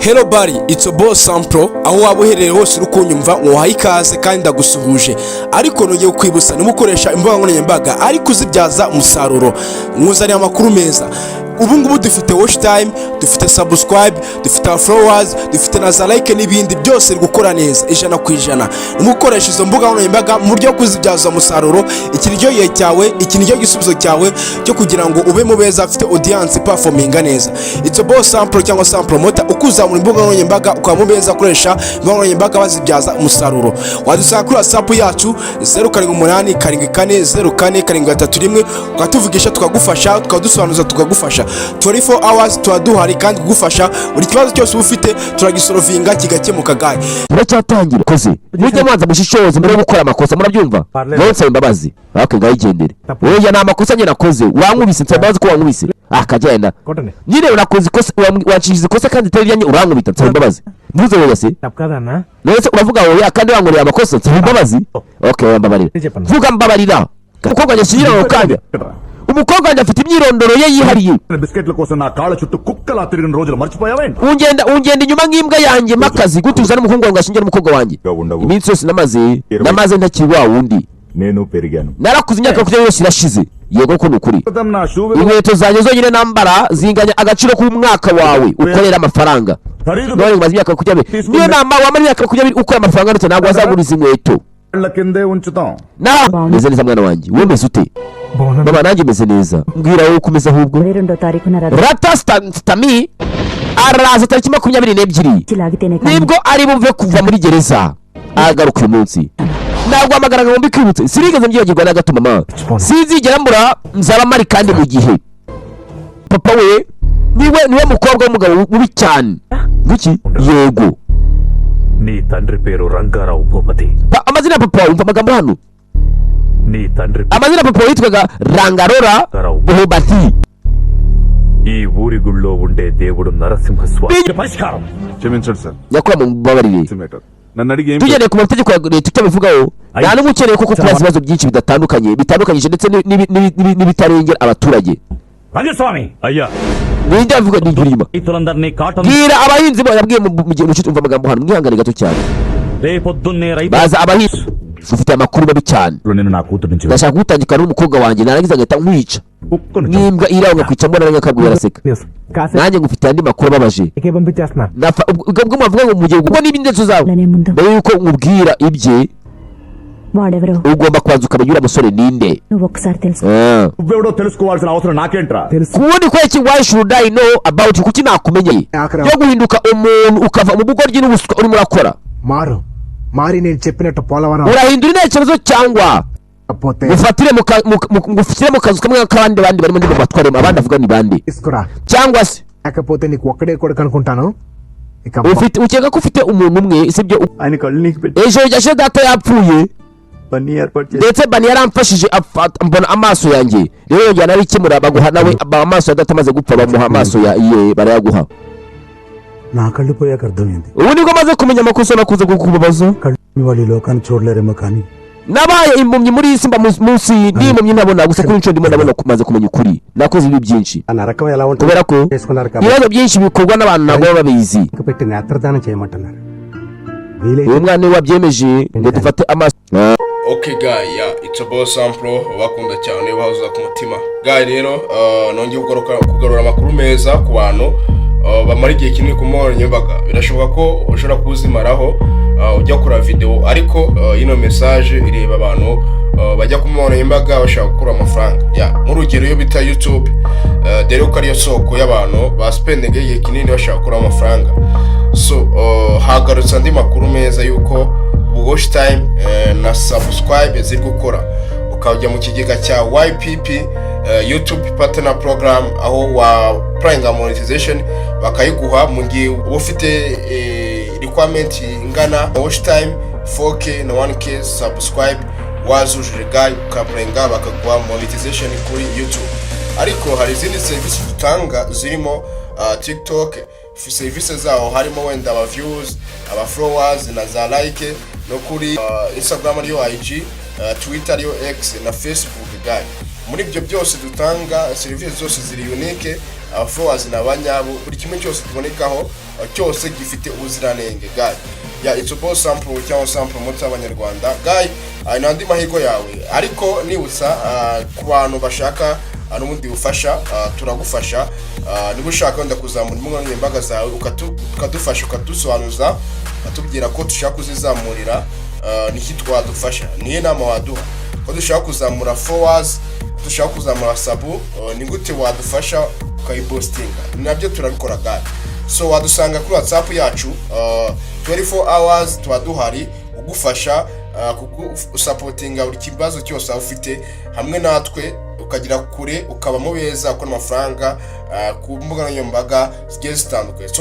Hello buddy, it's a boss Sampro. Aho waba uherereye hose uri kunyumva, wuhaye ikaze kandi ndagusuhuje. Ariko nongeye kukwibutsa, niba ukoresha imbuga nkoranyambaga ariko uzibyaza umusaruro, nkuzaniye amakuru meza. Ubu ngubu dufite watch time, dufite subscribe, dufite followers, dufite na za like n'ibindi byose biri gukora neza 100%. Niba ukoresha izo mbuga nkoranyambaga mu buryo bwo kuzibyaza umusaruro, iki ni cyo gihe cyawe, iki ni cyo gisubizo cyawe cyo kugira ngo ube mu beza afite audience performinga neza. It's a boss Sampro cyangwa Sampro Motor, ukuzamura imbuga nkoranyambaga ukaba mu beza akoresha imbuga nkoranyambaga bazibyaza umusaruro. Wadusanga kuri WhatsApp yacu 0787447331, ukatuvugisha tukagufasha, tukadusobanuza, tukagufasha 24 hours. Tuba duhari kandi kugufasha. Buri kibazo cyose uba ufite turagisolvinga kigakemuka, guy. Turacyatangira koze. Mujye mubanza mushishoze mbere yo gukora amakosa, murabyumva? Ngaho nsaba imbabazi. Okay, ngaho igendere. Oya, ni amakosa njye nakoze. Wankubise, nsaba imbabazi ko wankubise. Akagenda nyine, unakoze ikosa, wancishije ikosa kandi itari iryanjye, urankubita, nsaba imbabazi. Ntuze oya se. తప్పు కాదన్నా. None se uravuga oya kandi wankoreye amakosa? Nsaba imbabazi. Okay, oya, mbabarira. Vuga mbabarira. Umukobwa wanjye ashyingira ako kanya, umukobwa wanjye afite imyirondoro ye yihariye. బిస్కెట్ల కోసం నా కాళ్ళ చుట్టూ కుక్కలా తిరిగిన రోజులు మర్చిపోయావేంటి? Ungenda inyuma nk'imbwa yanjye makazi gute? Uzana umuhungu wawe ngo ashyingire umukobwa wanjye? ఉండవు. Iminsi yose namaze ntakiri wa wundi. నేను పెరిగాను. Narakuze, imyaka 20 yose irashize. Yego ko ni ukuri. నా shoe Inkweto zanjye zonyine nambara zinganya agaciro k'umwaka wawe ukorera amafaranga. ఖరీదు None umaze imyaka 20, niyo nama wamara imyaka 20 ukora amafaranga ndetse ntabwo wazagura izi nkweto. కాళ్ళ కిందే ఉంచుతాం. Na meze neza mwana wanjye, wowe umeze ute? బాగున్నాను. Mama, nanjye meze neza. Mbwira wowe uko umeze ahubwo. 22వ తారీఖున Rata Stami araza tariki 22. రచ్చి లాగితేనే కానీ Nibwo ari buve kuva muri gereza agaruka. Uyu munsi naguhamagaraga ngo mbikwibutse. Sinigeze mbyibagirwa na gato mama, sinzigera mbura, nzaba mpari kandi mu gihe papa we niwe mukobwa w'umugabo mubi cyane. Ngiki? Yego. నీ తండ్రి పేరు రంగారావు Bhupathi. Amazina ya papa wawe, umva amagambo hano. నీ తండ్రి Amazina ya papa wawe yitwaga Rangarora Bohobati. ఈ ఊరి గుళ్ళో ఉండే దేవుడు నరసింహస్వామి పరిష్కారం. క్షమించండి sir. Nyakubahwa, mubabarire. Matter నన్ను అడిగి ఏం Tugendeye ku mategeko ya leta icyo abivugaho, nta n'umwe ukeneye koko kubaza ibibazo byinshi bidatandukanye, bitandukanyije ndetse n'ibitarengera abaturage. Rangaswamy అయ్యా. Ninde avuga n'ijwi inyuma? రైతులందరినీ cotton Bwira abahinzi bo yabwiye mu gihe mushuti. Umva amagambo hano, mwihangane gato cyane. రేపొద్దున్నే రైతు Baza abahinzi, ufite amakuru mabi cyane. నేను నా కూతురు నుంచి Ndashaka kugutandukana n'umukobwa wanjye, narangiza ngahita nkwica కుక్కను nk'imbwa iraho, ngakwica mbona nkakabwira araseka. News కాసేపు Nanjye ngufitiye andi makuru ababaje. పంపించేస్తున్నా. Nafa ubwo mubavuga ngo mugiye ubwo niba indezo zawe. అలానే ముందు Mbere yuko nkubwira ibye, వాడెవరో ugomba kubanza ukamenya uriya musore ninde. నువ్వు ఒక్కసారి తెలుసుకో. Ah. నువ్వెవడో తెలుసుకోవాల్సిన అవసరం నాకేంట్రా? తెలుసు. Kubundi kweki, why should I know about you? Kuki nakumenyeye yo guhinduka umuntu ukava mu bugoryi n'ubuswa urimo urakora? మారు మారి నేను చెప్పినట్టు పోలవరం Urahindura intekerezo cyangwa పోతే ngufatire mu ka- mu- mu- ngushyire mu kazu kamwe k'abandi bandi barimo ndi batwaremo? Abandi avuga ni bande? తీసుకురా. Cyangwa se లేకపోతే నీకు ఒక్కడే కొడుకు అనుకుంటాను ఇక ufite, ukeka ko ufite umuntu umwe, sibyo? ఆయన కళ్ళు నీకు పెట్టి Ejo yashize data yapfuye. పని ఏర్పాటు చేసి Ndetse Bani yaramfashije, mbona amaso yanjye. Rero yongera narikemura, baguha nawe amaso ya data amaze gupfa, bamuha amaso ya ye, barayaguha. నా కళ్ళు పోయాక అర్థమైంది. Ubu nibwo maze kumenya amakosa nakoze kukubabaza. కళ్ళు వాళ్ళు ఈ లోకాన్ని చూడలేరేమో కానీ Nabaye impumyi muri iyi si, mba munsi n'impumyi ntabona. Gusa kuri inshuro ndimo ndabona, kumaze kumenya ukuri, nakoze ibi byinshi. ఆ నరకం ఎలా ఉంటుందో Kubera ko చేసుకున్నారు కాబట్టి ibibazo byinshi bikorwa n'abantu ntabwo baba babizi. పెట్టి నేత్రదానం చేయమంటున్నారు వీలైతే Uyu mwana niwe wabyemeje ngo dufate amaso. Okay guy, yeah, it's a boss Sampro, bakunda cyane, bahoza ku mutima. Guy rero, nongeye kugarura amakuru meza ku bantu bamara igihe kinini ku mbuga nkoranyambaga. Birashoboka ko ushobora kuzimaraho ujya kureba video, ariko ino message ireba abantu bajya ku mbuga nkoranyambaga bashaka gukura amafaranga. Yeah, nk'urugero iyo bita YouTube, dore ko ariyo soko y'abantu ba spending igihe kinini bashaka gukura amafaranga. So hagarutse andi makuru meza yuko watch time na subscribe ziri gukora, ukajya mu kigega cya YPP, YouTube Partner Program, aho wa applyinga monetization bakayiguha mu gihe uba ufite requirement ingana watch time 4K na 1K subscribe wazujuje, guy, uka-applyinga bakaguha monetization kuri YouTube. Ariko hari izindi serivisi dutanga zirimo TikTok, serivisi zaho harimo wenda aba views, aba followers na za like, no kuri Instagram ariyo IG, Twitter ariyo X na Facebook. Guy, muri ibyo byose dutanga serivisi zose ziri unique, aba followers ni abanyabo, buri kimwe cyose tubonekaho. cyose gifite ubuziranenge. Guy, yeah, it's about sample cyangwa sample moto y'abanyarwanda. Guy, ni andi mahirwe yawe, ariko nibutsa ku bantu bashaka n'ubundi bufasha, turagufasha. Niba ushaka wenda kuzamura imbuga nkoranyambaga zawe, ukadufasha, ukadusobanuza, ukatubwira ko dushaka kuzizamurira, niki twadufasha, niyo nama waduha, ko dushaka kuzamura followers, dushaka kuzamura sub, ni gute wadufasha ukayiboostinga? Nabyo turabikora, guy. So wadusanga kuri WhatsApp yacu, 24 hours tuba duhari kugufasha, kugusupportinga buri kibazo cyose waba ufite hamwe natwe, ukagera kure, ukaba mu beza, ukora amafaranga ku mbuga nkoranyambaga zigiye zitandukanye. So